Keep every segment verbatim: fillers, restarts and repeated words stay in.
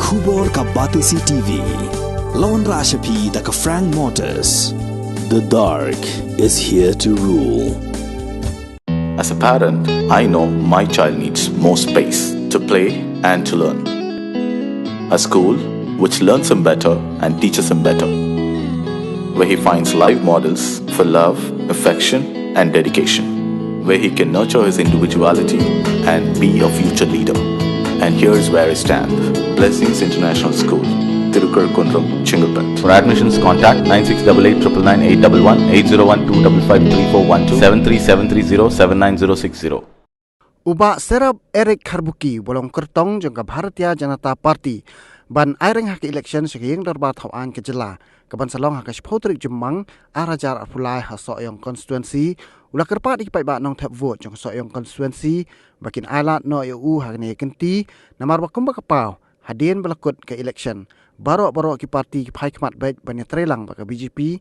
Khubor ka Batesi T V. Lawan Rashapi da ka Frank Motors. The dark is here to rule. As a parent, I know my child needs more space to play and to learn. A school which learns him better and teaches him better, where he finds live models for love, affection, and dedication, where he can nurture his individuality and be a future leader. And here's where I stand. Blessings International School, Tirukarakulam, Chengalpet. For admissions, contact nine six double eight triple nine eight double one, eight zero one two double five three four one two, seven three seven three zero seven nine zero six zero. U Bah Serap Eric Kharbuki, ba long kyrtong jong ka Bharatiya Janata Party, ban aireng ha ka election sha ka ïing dorbar thaw aiñ ka jylla, ka ban sa long ha ka shiphew tarik Jymmang, ar hajar arphew lai ha Sohiong constituency, u la kyrpad ïa ki paidbah nongthep vote jong ka Sohiong constituency ba kin ailad noh ïa u ha kane ka kynti, namar ba kumba ka paw, hadien ba la kut ka election, baroh baroh ki party ki phai khmat beit ban ïatreilang bad ka B J P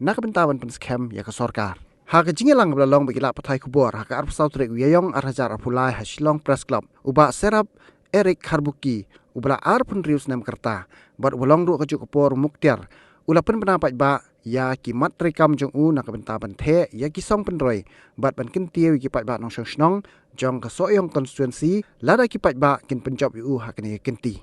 na ka bynta ban pynskhem ïa ka sorkar. Ha ka jingïalang ba la long bad ki lad pathai khubor ha ka arphew saw tarik u Ïaïong ar hajar arphew lai ha Shillong Press Club, u Bah Serap Eric Kharbuki, uba la arphew hynriew snem ka rta bad uba long ruh ka juh ka por u mukhtiar, u la pynbna paidbah ïa ki mat treikam jong u na ka bynta ban theh ïa ki song pynroi bad ban kyntiew ïa ki paidbah nongshong shnong jong ka Sohiong constituency, lada ki paidbah kin pynjop ïa u ha kane ka kynti.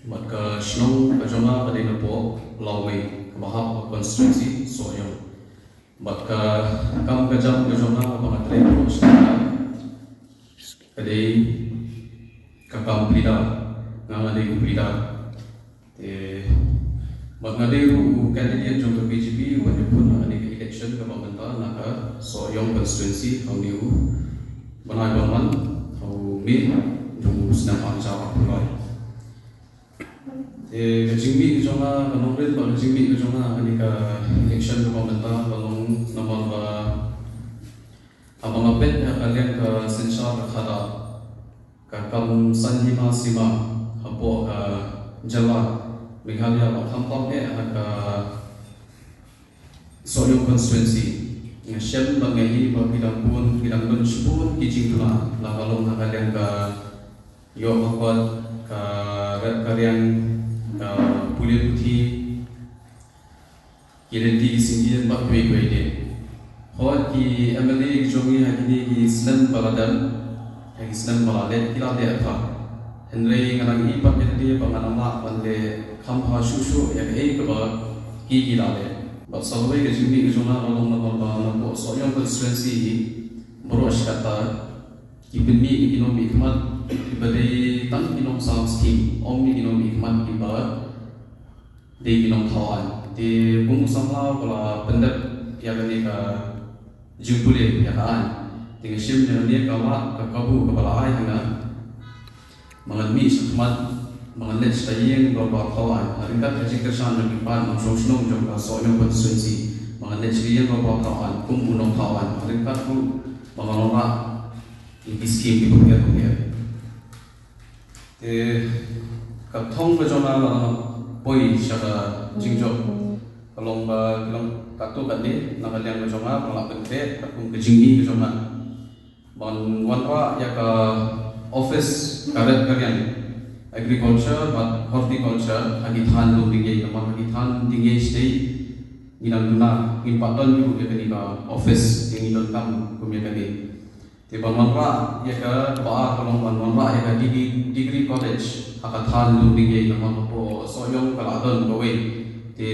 Bad ka shnong ka jong nga ka dei na poh Lawmei, kaba hap ha ka constituency Sohiong. Bad ka kam ka jam ka jong nga kaba nga trei baroh shi katta ka dei ka kam pleader, nga nga dei u pleader. Te bad nga dei ruh u candidate jong ka B J P uba ïakhun ha kane ka election kaba mynta na ka Sohiong constituency ha une u bnai ba man, ha u May jong u snem ar hajar arphew lai. Te ka jingmih ka jong nga, ka nongrim bad ka jingmih ka jong nga ha kane ka election kaba mynta ka long namar ba haba nga peit ha ka liang ka synshar ka khadar, ka kam san hima sima hapoh ka jylla Meghalaya bad khamtam eh ha ka Sohiong constituency, nga shem bad nga ïohi ba ki dang bun, ki dang don shibun ki jingduna, la ka long ha ka liang ka ïoh ka kot, ka ret ka riang, ka pule puthi, ki lynti ki syngkien bad kiwei kiwei de. Hooid, ki M L A ki jong ngi ha kine ki snem ba la dep, ha ki snem ba la leit ki la leh bha. Hynrei nga dang ïohi pat ïa lade ba nga dang lah ban leh kham bha shuh shuh ïa kaei kaba ki ki la leh. Bad sa kawei ka jingmih ka jong nga ka long namar ba na poh Sohiong constituency hi baroh shi katta ki pynmih ïa ki nongmihkhmat kiba dei tang ki nongsam skim, ym ïa ki nongmihkhmat kiba dei ki nongthaw aiñ. Te kum u samla uba la pyndep ïa kane ka jingpule ïa ka aiñ, te nga shim ïa kane ka lad ka kabu kaba la ai ha nga ba ngan mih shakhmat, ba ngan leit sha ka ïing dorbar thaw aiñ, ha ryngkat ka jingkyrshan jong ki paid nongshong shnong jong ka Sohiong constituency, ba ngan leit sha ka ïing dorbar thaw aiñ kum u nongthaw aiñ, ha ryngkat ruh ba ngan wanrah ïa ki skim kiba pher pher. Te ka thong ka jong nga ba nga poi sha ka jingjop ka long ba ki long katto katne na ka liang ka jong nga ba nga la pyntreh katkum ka jingmih ka jong nga ban wanrah ïa ka office ka ret ka riang agriculture bad horticulture ha ki thaiñ Lumdingiei, namar ha ki thaiñ Dingiei shatei ngi dang duna, ngim pat don ïa kane ka office, te ngi donkam kum ïa kane. Te ban wanrah ïa ka, kaba ar ka long ban wanrah ïa ka degree, degree college ha ka thaiñ Lumdingiei, namar hapoh Sohiong ka la don kawei. Te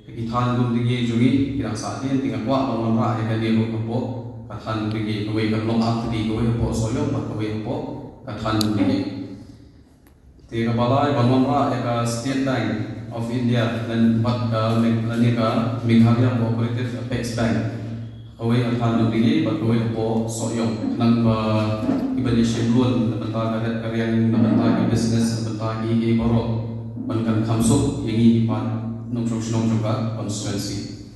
ha ki thaiñ Lumdingiei jong ngi ki dang sahtien, te nga kwah ban wanrah ïa kane ruh hapoh ka thaiñ Lumdingiei, kawei kan long artylli, kawei hapoh Sohiong bad kawei hapoh ka thaiñ Lumdingiei. Te kaba lai ban wanrah ïa ka State Bank of India lane bad ka Me-, lane ka Meghalaya Cooperative Apex Bank. Kawei ha thaiñ Lumdingiei bad kawei hapoh Sohiong, khnang ba kiba ïashim loan na bynta ka ret ka riang, na bynta ki business, na bynta kiei kiei baroh, ban kan kham suk ïa ngi ki paid nongshong shnong jong ka constituency.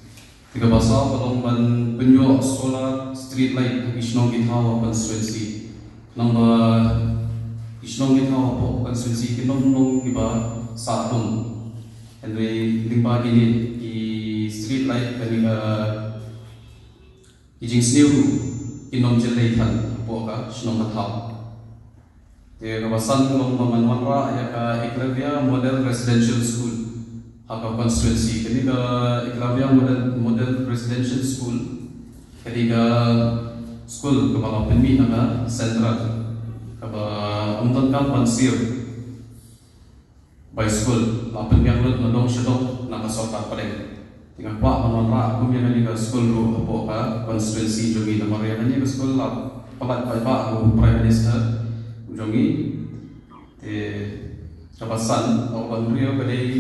Te kaba saw ka long ban pynïoh solar street light ha ki shnong ki thaw ha constituency. Namar ki shnong ki thaw hapoh constituency kin ym long kiba sah dum. Hynrei lyngba kine ki street light kane ka, ki jingsniew ruh kin ym jyllei than hapoh ka shnong ka thaw. Te kaba san ka long ba ngan wanrah ïa ka Eklavya Model Residential School ha ka constituency. Kane ka Eklavya Model, Model Residential School, kane ka school kaba la pynmih na ka central, kaba ym donkam ban siew bai school, la pynbiang lut na dong sha dong na ka sorkar pdeng. Te nga kwah ban wanrah kum ïa kane ka school ruh hapoh ka constituency jong ngi, namar ïa kane ka school la pynlait paidbah u Prime Minister jong ngi. Te kaba san, kaba hynriew ka dei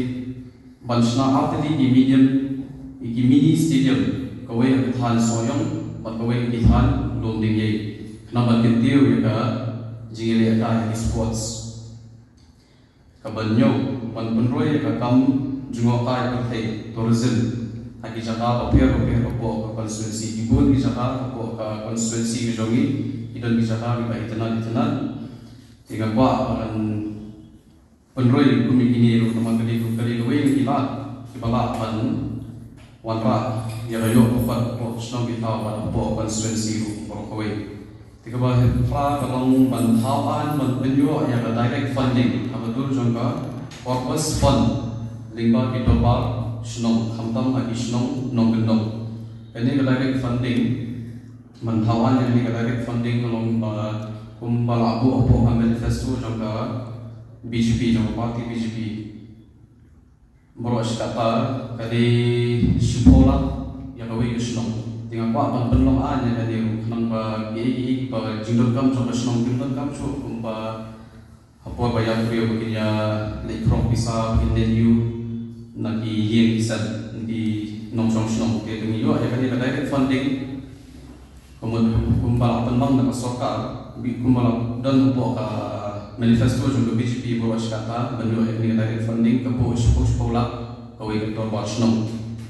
ban shna artylli ki medium, ki mini stadium, kawei ha ka thaiñ Sohiong bad kawei ha ka thaiñ Lumdiengjri, khnang ban kyntiew ïa ka jingïalehkai ha ki sports. Kaba hynñiew, ban pynroi ïa ka kam jngohkai pyrthei, tourism, ha ki jaka bapher bapher hapoh ka constituency. Ki bun ki jaka hapoh ka constituency ka jong ngi ki don ki jaka kiba itynnad itynnad. Te nga kwah ban pynroi kum ïa kine ruh, namar ka dei, ka dei kawei na ki lad kiba lah ban wanrah ïa ka ïoh ka kot hapoh shnong ki thaw bad hapoh constituency ruh baroh kawei. Te kaba phra ka long ban thaw aiñ ban pynïoh ïa ka direct funding ha ka dur jong ka corpus fund lyngba ki dorbar shnong, khamtam ha ki shnong nongkyndong. Kane ka direct funding, ban thaw aiñ ïa kane ka direct funding ka long ba kumba la buh hapoh ka manifesto jong ka B J P, jong ka party B J P. Baroh shi katta ka dei shiphew lak ïa kawei ka shnong. Te nga kwah ban pynlong aiñ ïa kane ruh khnang ba kiei kiei kiba jingdonkam jong ka shnong kim donkam shuh kumba ha por ba ïa briew ba kin ïa leit pynrung pisa, ba kin leit ïuh na ki ïing ki sem, na ki nongshong shnong. Te to ngin ïoh ïa kane ka direct funding. Kumba, kumba la pynlong na ka sorkar, bad kumba la don hapoh ka manifesto jong ka B J P baroh shi katta, ban ïoh ïa kane ka direct funding, ka buh shiphew, shiphew lak kawei ka dorbar shnong.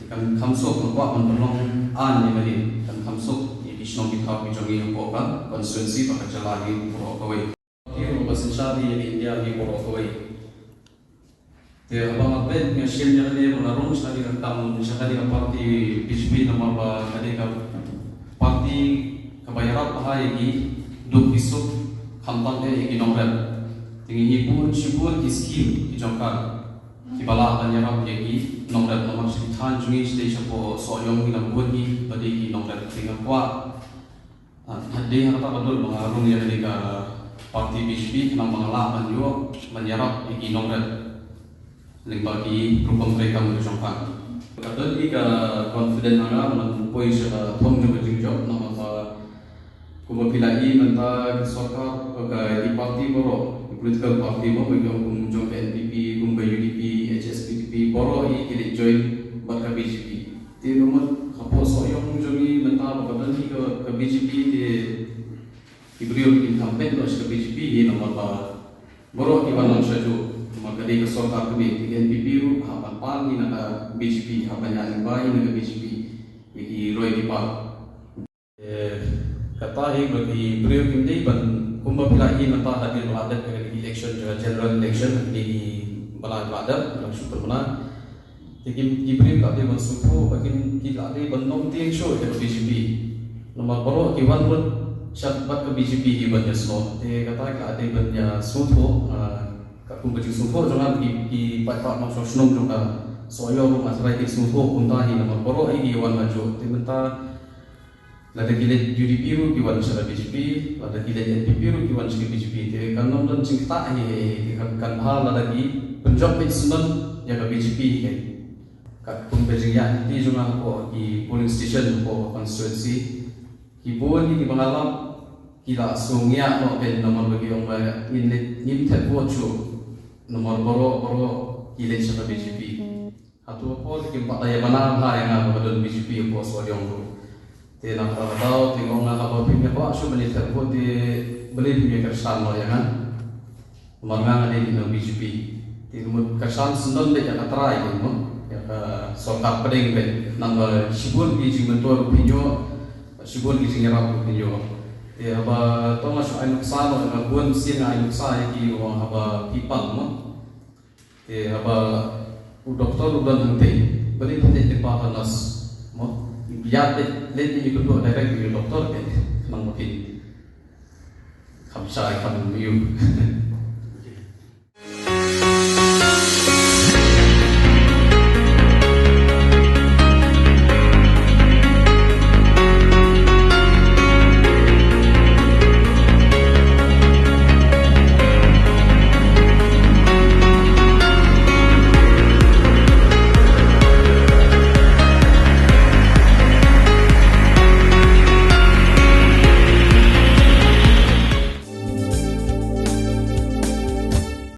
Kan kham suk, nga kwah ban pynlong aiñ ïa kane, kan kham suk ïa ki shnong ki thaw ki jong ngi hapoh ka constituency bad ka jylla hi baroh kawei. Ki ruh ba synshar ïa ka India hi baroh kawei. Te haba nga peit nga shem ïa kane ba nga rung sha kane ka kam, sha kane ka party B J P, namar ba kane ka party kaba ïarap bha ïa ki duk ki suk, khamtam eh ïa ki nongrep. Te ngi, ngi bun shibun ki skim ki jong ka kiba lah ban ïarap ïa ki nongrep, namar sha ki thaiñ jong ngi sha dei shapoh Sohiong ngi nang bun ki ba dei ki nongrep. Te nga kwah Ah, hadien kata ka dei ba nga rung ïa kane ka party B J P khnang ba nga lah ban ïoh ban ïarap ïa ki nongrep lyngba ki rukom treikam ka jong ka. Ka don hi ka confident ha nga ban poi sha ka thong jong ka jingjop, namar ba kumba phi la i mynta ka sorkar, ka, ki party baroh, ki political party baroh, ba ki ong kum jong ka N P P, kum ka U D P, H S P D P, baroh hi ki leit join bad ka B J P. Te ruh mut hapoh Sohiong jong ngi mynta ba ka don hi ka, ka B J P, te ki briew kin kham peit noh sha ka B J P hi namar ba baroh ki wan lang sha juh, namar ka dei ka sorkar kmie. Te ka N P P ruh hap ban pan hi na ka B J P, hap ban ïaid lyngba hi na ka B J P ïa ki roi ki par. Eh, kata hi ba ki briew kim dei ban, kumba phi la i mynta hadien ba la dep ka election, ka general election, hadien ba la, la dep, la shu pynbna. Te ki, ki briew ki la dei ban sngewthuh, ba kim, ki la dei ban nym tieng shuh ïa ka B J P. Namar baroh ki wan lut sha bad ka B J P hi ban ïasnoh. Te kata ki la dei ban ïasngewthuh, ah, katkum ka jingsngewthuh jong nga, ki, ki paidbah nongshong shnong jong ka Sohiong ruh nga tharai ki sngewthuh kumta hi, namar baroh hi ki wan ha juh. Te mynta lada ki leit U D P ruh ki wan sha ka B J P, lada ki leit N P P ruh ki wan sha ka B J P. Te kan nym don jingktah hi, hi, hi, te kan, kan bha lada ki pynjop beit syndon ïa ka B J P hi. Katkum ka jingïaid lynti jong nga hapoh ki polling station hapoh ka constituency, ki bun hi kiba nga lap ki la shu ngiah noh kein namar ba ki ong ba ngim leit, ngim thep vote shuh namar baroh, baroh ki leit sha ka B J P. Hato ka por te kim pat da ïa bna bha ïa nga ba ka don B J P hapoh Sohiong ruh. Te na kata ka daw te nga ong nga haba phim ïa kwah shuh ban ïa thep vote te balei phim ïa kyrshan noh ïa nga. Namar nga nga dei na B J P. Te ka mut kyrshan syndon beit ïa ka trai kein mo, ïa ka sorkar pdeng kein. Namar shibun ki jingmyntoi ruh phin ïoh, shibun ki jingïarap ruh phin ïoh. Te haba to nga shu ai nuksa noh, nga bun sien nga ai nuksa ïa ki ruh haba phi pan mo. Te haba u doktor u don hangtei, balei phi leit lyngba ka nurse mo? Ïa leit, leit ïa kynduh direct ïa u doktor kein, khnang ba kin kham shai kham ïoh.